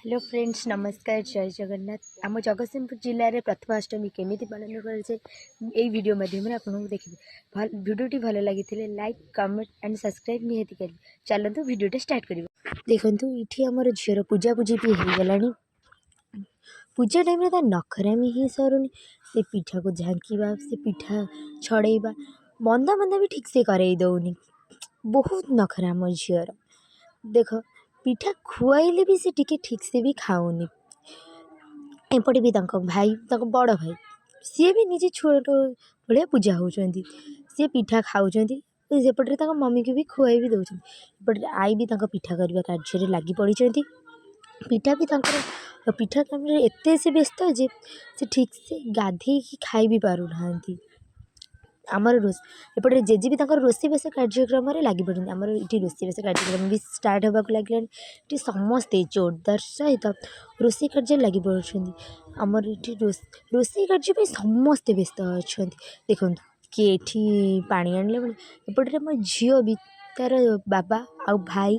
Hello friends, ନମସ୍କାର, ଜୟ ଜଗନ୍ନାଥ। ଆମ ଜଗତସିଂହପୁର ଜିଲ୍ଲାରେ ପ୍ରଥମାଷ୍ଟମୀ କେମିତି ପାଳନ କରାଯାଏ, ଏଇ ଭିଡ଼ିଓ ମାଧ୍ୟମରେ ଆପଣଙ୍କୁ ଦେଖିବେ। ଭଲ ଭିଡ଼ିଓଟି ଭଲ ଲାଗିଥିଲେ ଲାଇକ୍, କମେଣ୍ଟ ଆଣ୍ଡ ସବସ୍କ୍ରାଇବ୍ ନିହାତି କରିବେ। ଚାଲନ୍ତୁ, ଭିଡ଼ିଓଟା ଷ୍ଟାର୍ଟ କରିବା। ଦେଖନ୍ତୁ, ଏଇଠି ଆମର ଝିଅର ପୂଜାପୂଜି ବି ହେଇଗଲାଣି। ପୂଜା ଟାଇମ୍ରେ ତା ନଖରାମି ହିଁ ସରୁନି। ସେ ପିଠାକୁ ଝାଙ୍କିବା, ସେ ପିଠା ଛଡ଼େଇବା, ବନ୍ଦା ବନ୍ଦା ବି ଠିକ୍ ସେ କରେଇ ଦେଉନି। ବହୁତ ନଖରା ଆମ ଝିଅର। ଦେଖ, ପିଠା ଖୁଆଇଲେ ବି ସେ ଟିକେ ଠିକ୍ ସେ ବି ଖାଉନି। ଏପଟେ ବି ତାଙ୍କ ଭାଇ, ତାଙ୍କ ବଡ଼ ଭାଇ, ସିଏ ବି ନିଜେ ଛୋଟ ଭଳିଆ ପୂଜା ହେଉଛନ୍ତି। ସିଏ ପିଠା ଖାଉଛନ୍ତି, ସେପଟରେ ତାଙ୍କ ମମିକୁ ବି ଖୁଆଇ ବି ଦେଉଛନ୍ତି। ଏପଟରେ ଆଈ ବି ତାଙ୍କ ପିଠା କରିବା କାର୍ଯ୍ୟରେ ଲାଗି ପଡ଼ିଛନ୍ତି। ପିଠା ବି ତାଙ୍କର ପିଠା କାମରେ ଏତେ ସେ ବ୍ୟସ୍ତ ଯେ ସେ ଠିକ୍ ସେ ଗାଧେଇକି ଖାଇ ବି ପାରୁନାହାନ୍ତି। ଆମର ଏପଟରେ ଜେଜେ ବି ତାଙ୍କର ରୋଷେଇବାସ କାର୍ଯ୍ୟକ୍ରମରେ ଲାଗି ପଡ଼ନ୍ତି। ଆମର ଏଇଠି ରୋଷେଇବାସ କାର୍ଯ୍ୟକ୍ରମ ବି ଷ୍ଟାର୍ଟ ହେବାକୁ ଲାଗିଲାଣି। ଏଠି ସମସ୍ତେ ଜୋରଦାର ସହିତ ରୋଷେଇ କାର୍ଯ୍ୟରେ ଲାଗି ପଡ଼ୁଛନ୍ତି। ଆମର ଏଠି ରୋଷେଇ କାର୍ଯ୍ୟ ପାଇଁ ସମସ୍ତେ ବ୍ୟସ୍ତ ଅଛନ୍ତି। ଦେଖନ୍ତୁ, କିଏ ଏଠି ପାଣି ଆଣିଲା ବେଳେ ଏପଟରେ ମୋ ଝିଅ ବି ତା'ର ବାବା ଆଉ ଭାଇ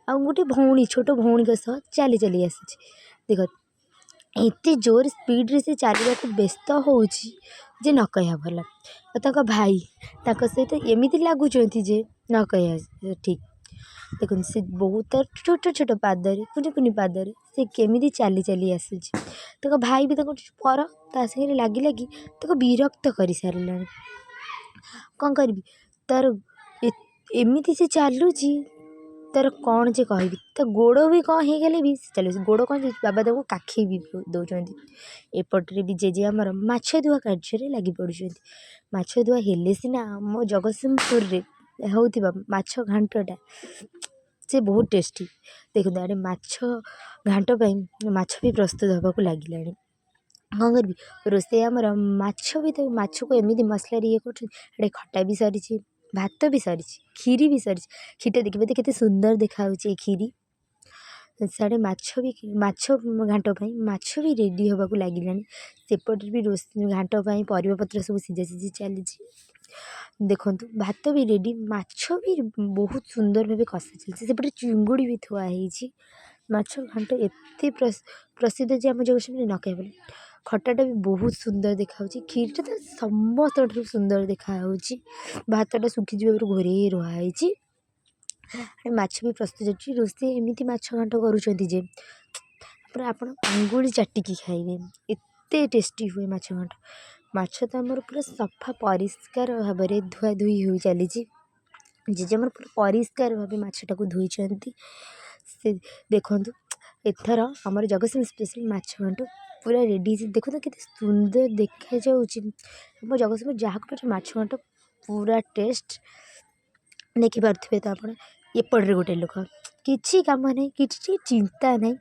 ଆଉ ଗୋଟେ ଭଉଣୀ, ଛୋଟ ଭଉଣୀଙ୍କ ସହ ଚାଲି ଚାଲି ଆସୁଛି। ଦେଖ, ଏତେ ଜୋର ସ୍ପିଡ଼ରେ ସେ ଚାଲିବାକୁ ବ୍ୟସ୍ତ ହେଉଛି ଯେ ନ କହିବା ଭଲ। ଆଉ ତାଙ୍କ ଭାଇ ତାଙ୍କ ସହିତ ଏମିତି ଲାଗୁଛନ୍ତି ଯେ ନ କହିବା ଠିକ୍। ଦେଖନ୍ତୁ, ସେ ବହୁତ ଛୋଟ ଛୋଟ ପାଦରେ, କୁନି କୁନି ପାଦରେ ସେ କେମିତି ଚାଲି ଚାଲି ଆସୁଛି। ତାଙ୍କ ଭାଇ ବି ତାଙ୍କ ପର ତା ସାଙ୍ଗରେ ଲାଗି ଲାଗି ତାକୁ ବିରକ୍ତ କରିସାରିଲାଣି। କ'ଣ କରିବି, ତା'ର ଏମିତି ସେ ଚାଲୁଛି, ତା'ର କ'ଣ ଯେ କହିବି। ତା ଗୋଡ଼ ବି କ'ଣ ହେଇଗଲେ ବି ସେ ଚାଲୁଛି। ଗୋଡ଼ କ'ଣ ହେଇଛି, ବାବା ତାକୁ କାଖେଇ ବି ଦେଉଛନ୍ତି। ଏପଟରେ ବି ଜେଜେ ଆମର ମାଛ ଧୁଆ କାର୍ଯ୍ୟରେ ଲାଗି ପଡ଼ୁଛନ୍ତି। ମାଛ ଧୁଆ ହେଲେ ସିନା ଆମ ଜଗତସିଂହପୁରରେ ହେଉଥିବା ମାଛ ଘାଣ୍ଟଟା ସେ ବହୁତ ଟେଷ୍ଟି। ଦେଖନ୍ତୁ, ଆଡ଼େ ମାଛ ଘାଣ୍ଟ ପାଇଁ ମାଛ ବି ପ୍ରସ୍ତୁତ ହେବାକୁ ଲାଗିଲାଣି। କ'ଣ କରିବି, ରୋଷେଇ ଆମର ମାଛ ବି ତାକୁ ମାଛକୁ ଏମିତି ମସଲାରେ ଇଏ କରୁଛନ୍ତି। ଆଡ଼େ ଖଟା ବି ସରିଛି, ଭାତ ବି ସରିଛି, କ୍ଷୀରି ବି ସରିଛି। କ୍ଷୀରିଟା ଦେଖିବେ ତ, କେତେ ସୁନ୍ଦର ଦେଖାଯାଉଛି ଏ କ୍ଷୀରି। ସିଆଡ଼େ ମାଛ ବି, ମାଛ ଘାଣ୍ଟ ପାଇଁ ମାଛ ବି ରେଡ଼ି ହେବାକୁ ଲାଗିଲାଣି। ସେପଟରେ ବି ଘାଣ୍ଟ ପାଇଁ ପରିବାପତ୍ର ସବୁ ସିଝା ସିଝି ଚାଲିଛି। ଦେଖନ୍ତୁ, ଭାତ ବି ରେଡ଼ି, ମାଛ ବି ବହୁତ ସୁନ୍ଦର ଭାବେ କଷା ଚାଲିଛି। ସେପଟେ ଚିଙ୍ଗୁଡ଼ି ବି ଥୁଆ ହେଇଛି। ମାଛ ଘାଣ୍ଟ ଏତେ ପ୍ରସିଦ୍ଧ ଯେ ଆମ ଜଗତସିଂହପୁରରେ ନ କହିବା ଭଲ। ଖଟାଟା ବି ବହୁତ ସୁନ୍ଦର ଦେଖାଯାଉଛି। କ୍ଷୀରିଟା ତ ସମସ୍ତଙ୍କ ଠାରୁ ସୁନ୍ଦର ଦେଖାଯାଉଛି। ଭାତଟା ଶୁଖିଯିବାରୁ ଘୋଡ଼େଇ ରୁହା ହେଇଛି। ମାଛ ବି ପ୍ରସ୍ତୁତ ଅଛି। ରୋଷେଇ ଏମିତି ମାଛ ଘାଣ୍ଟ କରୁଛନ୍ତି ଯେ ପୁରା ଆପଣ ଆଙ୍ଗୁଳି ଚାଟିକି ଖାଇବେ, ଏତେ ଟେଷ୍ଟି ହୁଏ ମାଛ ଘାଣ୍ଟ। ମାଛ ତ ଆମର ପୁରା ସଫା ପରିଷ୍କାର ଭାବରେ ଧୁଆ ଧୁଇ ହୋଇ ଚାଲିଛି। ଜେଜେ ଆମର ପୁରା ପରିଷ୍କାର ଭାବେ ମାଛଟାକୁ ଧୋଇଛନ୍ତି। ସେ ଦେଖନ୍ତୁ, ଏଥର ଆମର ଜଗତସିଂହ ସ୍ପେଶାଲ୍ ମାଛ ଘାଣ୍ଟ ପୁରା ରେଡ଼ି ହେଇଛି। ଦେଖନ୍ତୁ, କେତେ ସୁନ୍ଦର ଦେଖାଯାଉଛି। ଆମ ଜଗତସିଂହପୁର ଯାହାକୁ ପଚାର, ମାଛ ଘାଣ୍ଟ ପୁରା ଟେଷ୍ଟ। ଦେଖିପାରୁଥିବେ ତ ଆପଣ, ଏପଟରେ ଗୋଟେ ଲୋକ କିଛି କାମ ନାହିଁ, କିଛି ଚିନ୍ତା ନାହିଁ,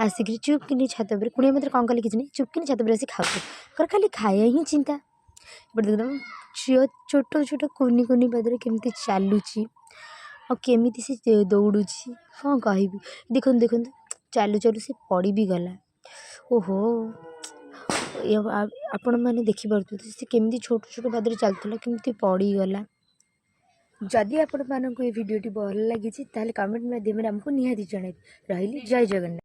ଆସିକିରି ଚୁପ୍ କିନି ଛାତ ଉପରେ କୁଣିଆ ମୈତ୍ର କ'ଣ କଲେ କିଛି ନାହିଁ, ଚୁପ୍ କିନି ଛାତ ଉପରେ ଆସି ଖାଉଛନ୍ତି। ତାଙ୍କର ଖାଲି ଖାଇବା ହିଁ ଚିନ୍ତା। ଏପଟେ ଦେଖନ୍ତୁ, ଝିଅ ଛୋଟ ଛୋଟ କୁନି କୁନି ପାଦରେ କେମିତି ଚାଲୁଛି ଆଉ କେମିତି ସେ ଦୌଡ଼ୁଛି, କ'ଣ କହିବି। ଦେଖନ୍ତୁ ଦେଖନ୍ତୁ, ଚାଲୁ ଚାଲୁ ସେ ପଡ଼ି ବି ଗଲା। ଓହୋ, ଆପଣମାନେ ଦେଖିପାରୁଥିବେ ସେ କେମିତି ଛୋଟ ଛୋଟ ପାଦରେ ଚାଲୁଥିଲା, କେମିତି ପଡ଼ିଗଲା। ଯଦି ଆପଣମାନଙ୍କୁ ଏ ଭିଡ଼ିଓଟି ଭଲ ଲାଗିଛି, ତାହେଲେ କମେଣ୍ଟ ମାଧ୍ୟମରେ ଆମକୁ ନିହାତି ଜଣାଇବେ। ରହିଲି, ଜୟ ଜଗନ୍ନାଥ।